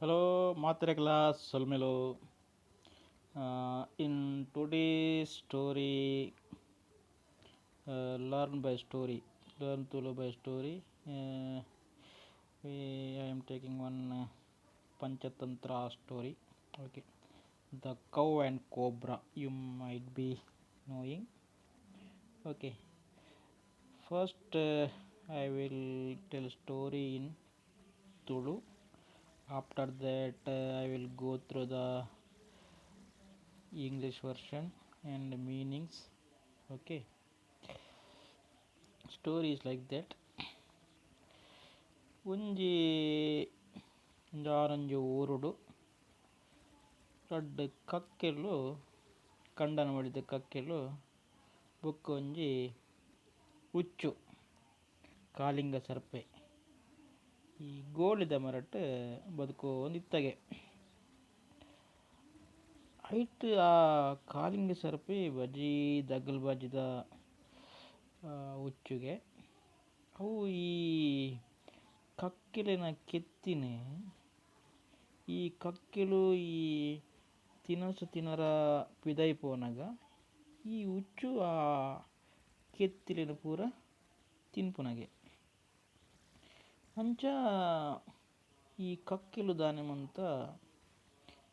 Hello, ಮಾತೆರೆಗ್ಲಾ ಸೊಲ್ಮೆಲು. In today's story, learn by story, learn Tulu by story. I am taking one Panchatantra story. Okay, the cow and cobra, you might be knowing. Okay, first I will tell story in Tulu. After that I will go through the English version and meanings. Okay, story is like that. ಒಂಜಿ ಒಂಜಾರೊಂಜಿ ಊರುಡು ರಡ್ಡ್ ಕಕ್ಕೆಲು, ಕಂಡನೆ ಬೊಡೆದಿ ಕಕ್ಕೆಲು ಬೊಕ ಒಂಜಿ ಉಚ್ಚು ಕಾಳಿಂಗ ಸರ್ಪೆ ಈ ಗೋಳಿದ ಮರಟ್ ಬದುಕೊಂದು ಇತ್ತಗೆ. ಐಟ್ ಆ ಕಾಳಿಂಗ ಸರ್ಪೆ ಬಜೀ ದಗಲ್ ಬಾಜಿದ ಉಚ್ಚುಗೆ. ಅವು ಈ ಕಕ್ಕೆಲೆನ ಕೆತ್ತಿನ್, ಈ ಕಕ್ಕೆಲು ಈ ತಿನಸ್ ತಿನರ ಪಿದಯಿ ಪೋನಗ ಈ ಉಚ್ಚು ಆ ಕೆತ್ತಿಲೆನ್ ಪೂರ ತಿನ್ಪುನಗೆ. ಅಂಚ ಈ ಕಕ್ಕೆಲು ದಾನೆ ಮಂತ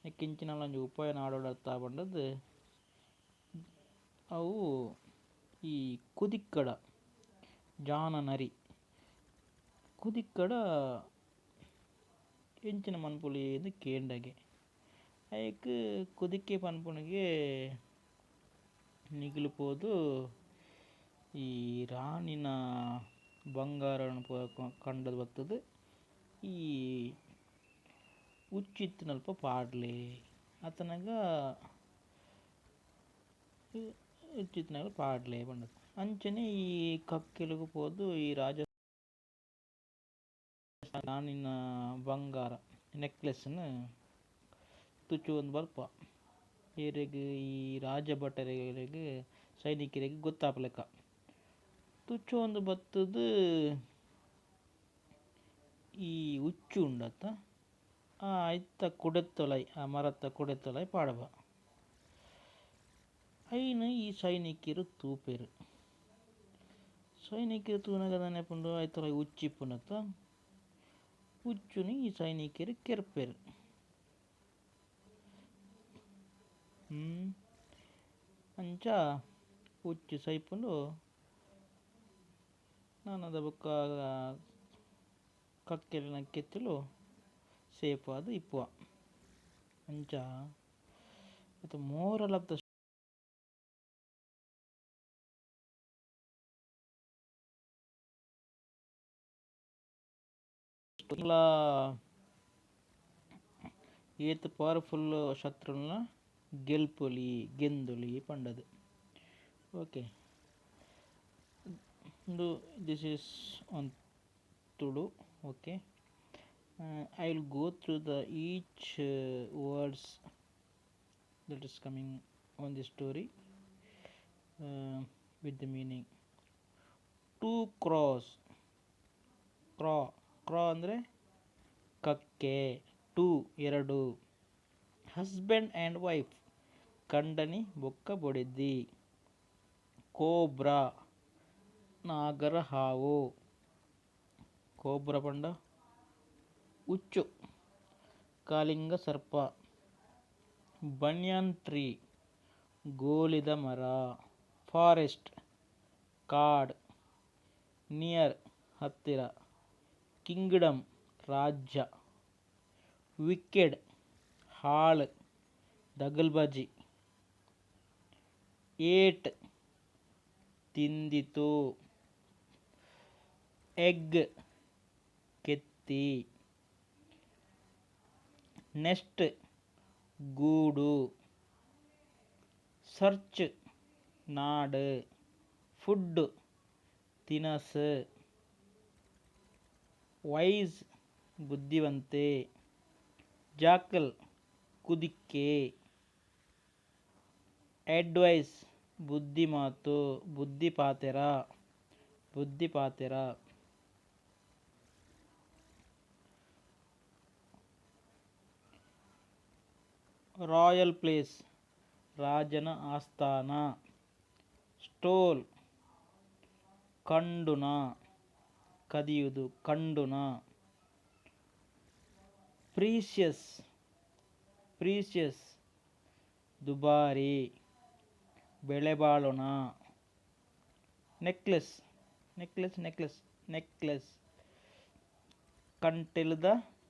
ನೆಕ್ಕ್ ಎಂಚಿನಲ ಒಂಜಿ ಉಪಾಯ ನಾಡೊಡತ್ತ ಪಂಡ್‌ದ್ ಅವು ಈ ಕುದಿಕ್ಕಡ ಜಾನ ನರಿ ಕುದಿಕ್ಕಡ ಎಂಚಿನ ಮನ್ಪೊಲಿ ಇಂದ್ ಕೇಂಡಗೆ. ಐಕ್ ಕುದಿಕ್ಕೆ ಪನ್ಪುನಗೆ, ನಿಕುಲು ಪೋದು ಈ ರಾಣಿನ ಬಂಗಾರನ್ ಪೂರ ಕಂಡುದು ಬತ್ತುದು ಈ ಉಚ್ಚು ಇತ್ತಿನಲ್ಪ ಪಾಡ್ಲೆ, ಆತನಗ ಉಚ್ಚು ಇತ್ತಿನಲ್ಪ ಪಾಡ್ಲೆ ಪಂಡುದು. ಅಂಚನೆ ಈ ಕಕ್ಕೆಲುಗು ಪೋದು ಈ ರಾಜ ರಾಣಿನ ಬಂಗಾರ ನೆಕ್ಲೇಸ್ ನು ತುಚೊಂದು ಬರ್ಪ. ಏರೆಗ್? ಈ ರಾಜ ಭಟರೆಗ್, ಸೈನಿಕೆರೆಗ್ ಗೊತ್ತಾಪುಲೆಕ ತುಚೊಂದು ಬತ್ತುದು ಈ ಉಚ್ಚು ಉಂಡತ್ತ, ಆ ಐತ ಕುಡೆತ್ತೊಲೈ, ಆ ಮರತ ಕುಡೆತ್ತೊಲೈ ಪಾಡ್ಬ. ಐನ್ ಈ ಸೈನಿಕೆರ್ ತೂಪೆರ್. ಸೈನಿಕೆರ್ ತೂನಗ ದಾನೆ ಆಪುಂಡು, ಐತೊಲೈ ಉಚ್ಚು ಇಪ್ಪುಂಡತ್ತ, ಉಚ್ಚುನು ಈ ಸೈನಿಕೆರ್ ಕೆರ್ಪೆರ್. ಅಂಚ ಉಚ್ಚು ಸೈಪುಂಡು. ನನದ ಬೊಕ್ಕ ಕಕ್ಕೆಲೆನ ಕೆತ್ತಿಲು ಸೇಫ್ ಆದ್ ಇಪ್ಪುವ. ಅಂಚ ಐತ ಮೋರಲ್ ಓಫ್ ದ ಏತ್ ಪವರ್ಫುಲ್ ಶತ್ರುಲ್ನ ಗೆಲ್ಪೊಲಿ, ಗೆಂದೊಲಿ ಪಂಡದು. ಓಕೆ, ಉಂದು this is on Tulu. Okay, I will go through the each words that is coming on the story with the meaning. Two crows, crow, crow ಅಂದರೆ ಕಕ್ಕೆ, ಟೂ ಎರಡು, husband and wife ಕಂಡನಿ ಬೊಕ್ಕ ಬೊಡೆದಿ, cobra ನಾಗರ ಹಾವು, cobra ಪಂಡ ಉಚ್ಚು, ಕಾಳಿಂಗ ಸರ್ಪ, banyan tree ಗೋಳಿದ ಮರ, ಫಾರೆಸ್ಟ್ ಕಾಡ್, ನಿಯರ್ ಹತ್ತಿರ, ಕಿಂಗ್ಡಮ್ ರಾಜ್ಯ, ವಿಕೆಡ್ ಹಾಳು ದಗಲ್ಬಾಜಿ, ಏಟ್ ತಿಂದಿತು, ಎಗ್ ಕೆತ್ತಿ, ನೆಸ್ಟ್ ಗೂಡು, ಸರ್ಚ್ ನಾಡ್, ಫುಡ್ ತಿನಸ್, ವೈಸ್ ಬುದ್ಧಿವಂತೆ, ಜಾಕಲ್ ಕುದಿಕ್ಕೆ, ಅಡ್ವೈಸ್ ಬುದ್ಧಿ ಮಾತು, ಬುದ್ಧಿ ಪಾತೆರ, ಬುದ್ಧಿ ಪಾತೆರ. ರಾಯಲ್ ಪ್ಲೇಸ್ ರಾಜನ ಆಸ್ಥಾನ. ಸ್ಟೋಲ್ ಕಂಡುನ, ಕದಿಯುದು, ಕಂಡುನ. ಪ್ರೀಶಿಯಸ್, ಪ್ರೀಶಿಯಸ್ ದುಬಾರಿ, ಬೆಲೆಬಾಳುನ. ನೆಕ್ಲೆಸ್, ನೆಕ್ಲೆಸ್, ನೆಕ್ಲೆಸ್, ನೆಕ್ಲೆಸ್ ಕಂಟೆಲ್ದ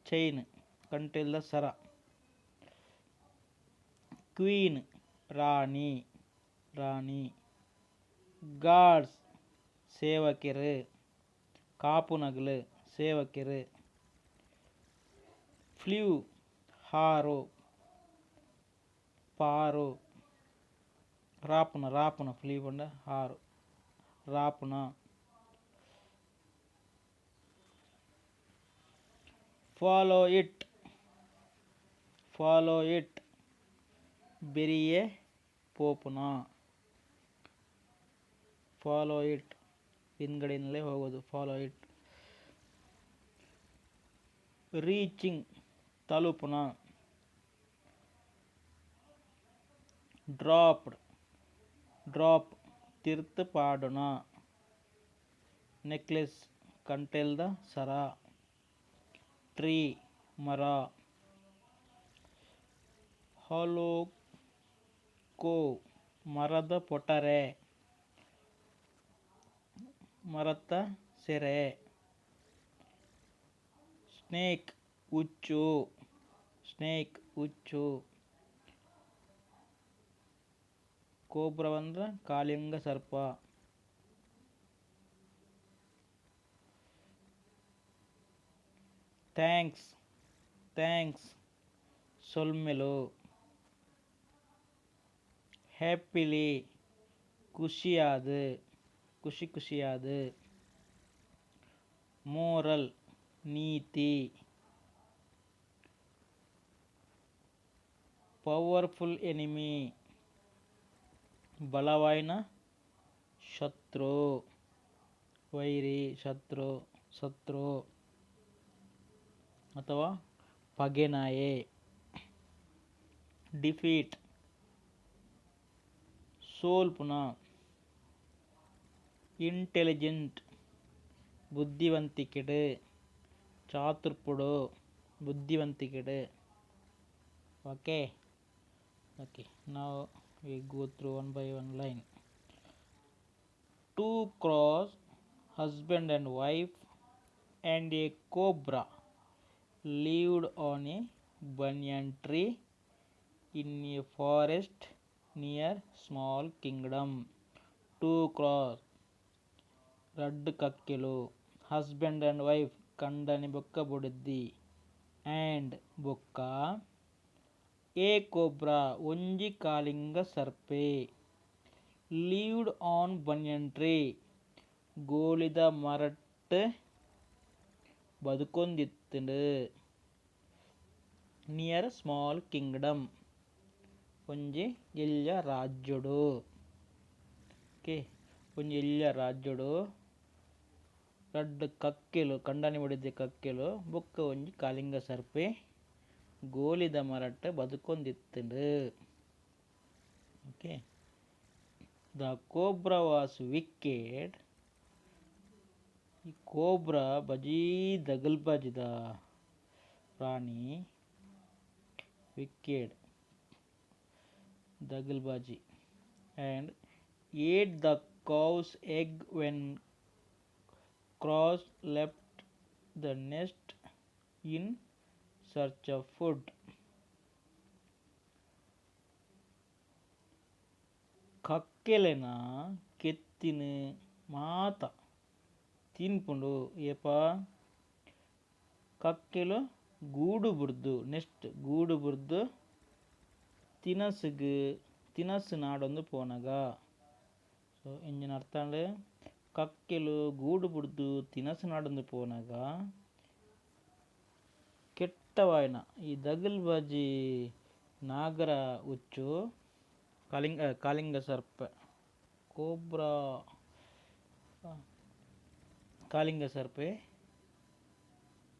ಚೈನ್, ಕಂಟೆಲ್ದ ಸರ. ಕ್ವೀನ್ ರಾಣಿ, ರಾಣಿ. ಗಾರ್ಡ್ಸ್ ಸೇವಕೆರ್, ಕಾಪುನಗ್ಲ್, ಸೇವಕೆರ್. ಫ್ಲೂ ಹಾರು, ಪಾರು, ರಾಪುನ, ರಾಪುನ. ಫ್ಲೂ ಪಂಡ ಹಾರು, ರಾಪುನ. ಫಾಲೋ it, follow it ಬೆರಿಯೆ ಪೋಪುನ. ಫಾಲೋ it ಹಿಂದ್ಗಡೆಯಿಂದಲೇ ಹೋಗೋದು. Follow it. Reaching ತಲುಪುನ. ಡ್ರಾಪ್ಡ್, ಡ್ರಾಪ್ ತಿರ್ತ್ ಪಾಡುನ. ನೆಕ್ಲೆಸ್ ಕಂಟೆಲ್ದ ಸರ. ಟ್ರೀ ಮರ. ಹಾಲೋ ಕೋವ್ ಮರದ ಪೊಟರೆ, ಮರತ ಸೆರೆ. ಸ್ನೇಕ್ ಉಚ್ಚು, ಸ್ನೇಕ್ ಉಚ್ಚು. ಕೋಬ್ರಾ ಪಂಡ ಕಾಳಿಂಗ ಸರ್ಪ. Thanks, thanks ಸೊಲ್ಮೆಲು. ಹ್ಯಾಪಿಲಿ ಖುಷಿಯಾದ್, ಖುಷಿ ಖುಷಿಯಾದ್. ಮೋರಲ್ ನೀತಿ. ಪವರ್ಫುಲ್ ಎನಿಮಿ ಬಲವಾಯಿನ ಶತ್ರು, ವೈರಿ, ಶತ್ರು, ಶತ್ರು ಅಥವಾ ಪಗೆನಾಯೆ. ಡಿಫೀಟ್ ಸೋಲ್ಪುನ. ಇಂಟೆಲಿಜೆಂಟ್ ಬುದ್ಧಿವಂತಿಕೆಡ್, ಚಾತುರ್ಪುಡು, ಬುದ್ಧಿವಂತಿಕೆಡ್. Okay, okay, now we go through one by one line. Two crows, husband and wife, and a cobra lived on a banyan tree in a forest near small kingdom. Two crows ರಡ್ಡ್ ಕಕ್ಕೆಲು, husband ಅಂಡ್ wife ಕಂಡನಿ ಬೊಕ್ಕ ಬೊಡೆದಿ, ಅಂಡ್ ಬೊಕ್ಕ, ಎ cobra ಒಂಜಿ ಕಾಳಿಂಗ ಸರ್ಪೆ, lived ಆನ್ ಬನ್ಯನ್ tree ಗೋಲಿದ ಮರಟ್ ಬದುಕೊಂದಿತ್ತ್ಂಡ್, near small Kingdom ಒಂಜಿ ಎಲ್ಯ ರಾಜ್ಯೊಡು. ಓಕೆ, ಒಂಜಿ ಎಲ್ಯ ರಾಜ್ಯೊಡು ರಡ್ಡ್ ಕಕ್ಕೆಲು, ಕಂಡನಿ ಬೊಡೆದಿ ಕಕ್ಕೆಲು ಬೊಕ್ಕ ಒಂಜಿ ಕಾಳಿಂಗ ಸರ್ಪೆ ಗೋಲಿದ ಮರಟ್ ಬದುಕೊಂದಿತ್ತ್ಂಡ್. Okay, the cobra was wicked ಈ ಕೋಬ್ರಾ ಬಜೀ ದಗಲ್ಬಾಜಿದ ಪ್ರಾಣಿ. ವಿಕೆಡ್ ದಗಲ್ಬಾಜಿ and ate the cow's egg when crows left the nest in search of food. ಕಕ್ಕೆಲೆನ ಕೆತ್ತಿನ್ ಮಾತ ತಿನ್ಪುಂಡು. ಏಪ ಕಕ್ಕೆಲು ಗೂಡು ಬುಡ್ದು, ನೆಸ್ಟ್ ಗೂಡು ಬುಡ್ದು ತಿನಸ್ಗ್ ತಿನಸ್ ನಾಡೊಂದು ಪೋನಗ. ಸೊ ಇಂಚಿನ ಅರ್ಥ ಆಂಡ್. ಕಕ್ಕೆಲು ಗೂಡು ಬುಡ್ದು ತಿನಸ್ ನಾಡೊಂದು ಪೋನಗ ಕೆಟ್ಟವಾಯಿನ ಈ ದಗಲ್ಬಾಜಿ ನಾಗರ ಉಚ್ಚು ಕಾಳಿಂಗ, ಕಾಳಿಂಗ ಸರ್ಪ, ಕೋಬ್ರಾ, ಕಾಳಿಂಗ ಸರ್ಪೆ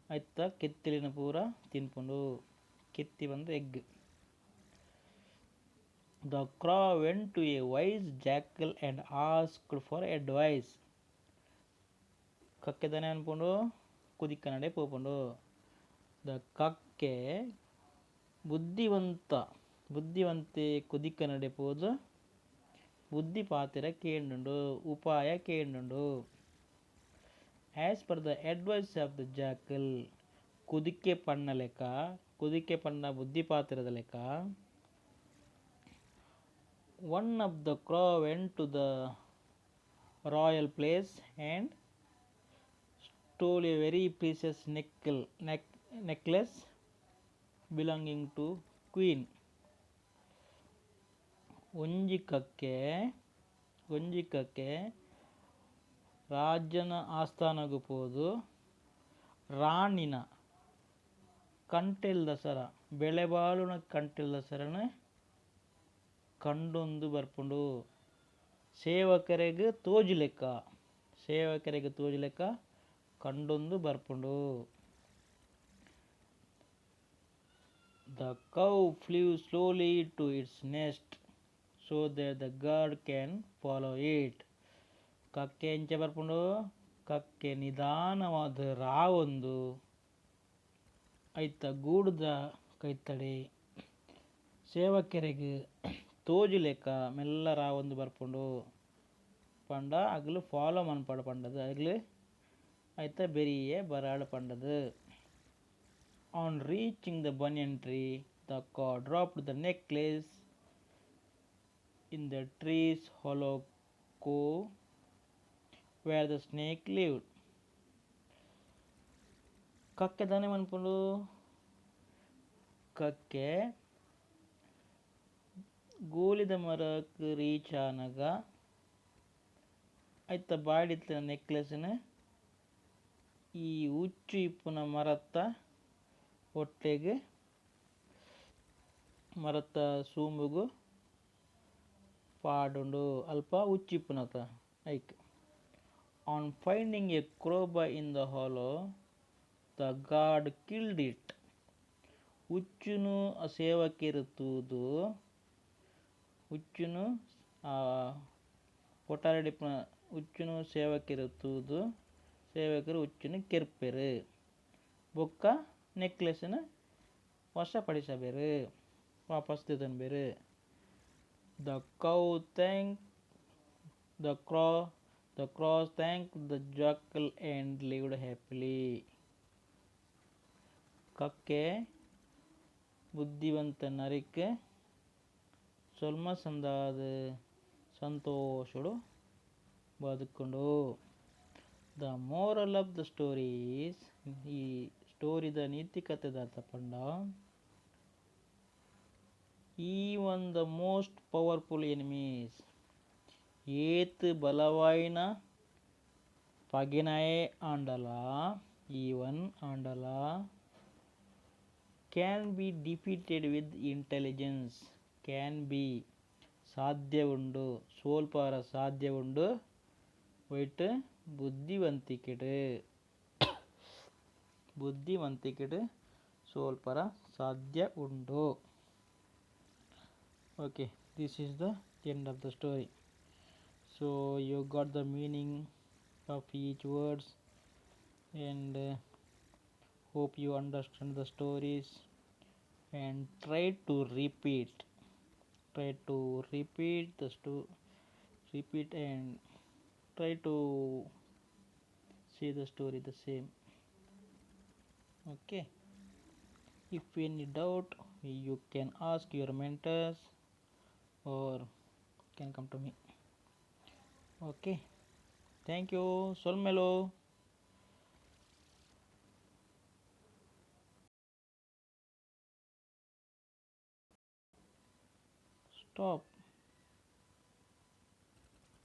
ಐತ ಕೆತ್ತಿಲಿನ ಪೂರ ತಿನ್ಪುಂಡು. ಕೆತ್ತಿ ಪಂದ್ egg. The crow went to a wise jackal and asked for advice. ಕಕ್ಕೆ ದಾನೆ ಮನ್ಪುಂಡು? ಕುದಿಕ್ಕನಡೆ ಪೋಪುಂಡು. ದ ಕಕ್ಕೆ ಬುದ್ಧಿವಂತ ಬುದ್ಧಿವಂತೆ ಕುದಿಕ್ಕನಡೆ ಪೋದು ಬುದ್ಧಿ ಪಾತೆರ ಕೇಂಡುಂಡು, ಉಪಾಯ ಕೇಂಡುಂಡು. As per the advice of the jackal, ಕುದಿಕ್ಕೆ ಪಣ್ಣ ಲೆಕ್ಕ, ಕುದಿಕ್ಕೆ ಪಣ್ಣ ಬುದ್ಧಿ ಪಾತೆರದ ಲೆಕ್ಕ, one of the crow went to the royal place and stole a very precious necklace belonging to queen. ಒಂಜಿ ಕಕ್ಕೆ ಒಂಜಿ ಕಕ್ಕೆ ರಾಜನ ಆಸ್ಥಾನಗ್ ಪೋದು ರಾಣಿನ ಕಂಟೆಲ್ದ ಸರ, ಬೆಲೆ ಬಾಳುನ ಕಂಟೆಲ್ದ ಸರನ್ ಕಂಡೊಂದು ಬರ್ಪುಂಡು. ಸೇವಕರೆಗ್ ತೋಜುಲೆಕ್ಕ, ಸೇವಕರೆಗ್ ತೋಜುಲೆಕ್ಕ ಕಂಡೊಂದು ಬರ್ಪುಂಡು. The cow flew slowly to its nest so that the guard can follow it. ಕಕ್ಕೆ ಎಂಚ ಬರ್ಪುಂಡು? ಕಕ್ಕೆ ನಿಧಾನವಾದ್ ರಾವೊಂದು ಐತ ಗೂಡುದ ಕೈತಡೆ ಸೇವಕೆರೆಗ್ ತೋಜುಲೆಕ ಮೆಲ್ಲ ರಾವೊಂದು ಬರ್ಪುಂಡು ಪಂಡ ಅಕುಲು ಫಾಲೋ ಮನ್ಪಡ್ ಪಂಡದ್ ಅಕ್ಲ್ ಐತ ಬೆರಿಯೆ ಬರಡ್ ಪಂಡದ್. On reaching the banyan tree, the cow dropped the necklace in the tree's hollow core where the snake lived. ಕಕ್ಕೆ ದಾನೆ ಮನ್ಪುಂಡು? ಕಕ್ಕೆ ಗೋಲಿದ ಮರಕ್ ರೀಚ್ ಆನಗ ಐತ ಬಾಡಿತ್ತಿನ ನೆಕ್ಲೇಸ್ ನ್ ಈ ಉಚ್ಚು ಇಪ್ಪುನ ಮರತ ಒಟ್ಟೆಗ್ ಮರತ ಸೂಂಬುಗು ಪಾಡುಂಡು. ಅಲ್ಪ ಉಚ್ಚು ಇಪ್ಪುನತ ಐಕ್. On finding a cobra in the hollow, the guard killed it. ಉಚ್ಚುನು ಸೇವಕೆರ್ ತೂದು, ಉಚ್ಚುನು ಆ ಕೊಠಾರಿಡ್ ಇಪ್ಪುನ ಉಚ್ಚುನು ಸೇವಕೆರ್ ತೂದು ಸೇವಕೆರ್ ಉಚ್ಚುನು ಕೆರ್ಪೆರ್ ಬೊಕ್ಕ ನೆಕ್ಲೇಸ್ ನ್ ವಶಪಡಿಸವೆರ್, ವಾಪಸ್ ದೆತೊನ್ಬೆರ್. The cow thank the crow, the crows thank the jackal and lived happily. ಕಕ್ಕೆ ಬುದ್ಧಿವಂತ ನರಿಕ್ ಸೊಲ್ಮೆ ಸಂದಾದ್ ಸಂತೋಷಡ್ ಬದುಕುಂಡು. The moral of the story is, ಈ ಸ್ಟೋರಿದ ನೀತಿ ಕತೆ ದಾದ ಪಂಡ, even the most powerful enemies, ಏತ್ ಬಲವಾಯಿನ ಪಗೆನಾಯೆ ಆಂಡಲ, ಈವನ್ ಆಂಡಲ, can be defeated with intelligence. Can be ಸಾಧ್ಯ ಉಂಡು, ಸೋಲ್ಪರ ಸಾಧ್ಯ ಉಂಡು ಒಯ್ಟ್? ಬುದ್ಧಿವಂತಿಕೆಡ್. ಬುದ್ಧಿವಂತಿಕೆಡ್ ಸೋಲ್ಪರ ಸಾಧ್ಯ ಉಂಡು. Okay, this is the end of the story. So you got the meaning of each words and hope you understand the stories and try to repeat the story, repeat and try to say the story the same. Okay, if any doubt, you can ask your mentors or can come to me. Okay, thank you. ಸೊಲ್ಮೆಲು. Stop.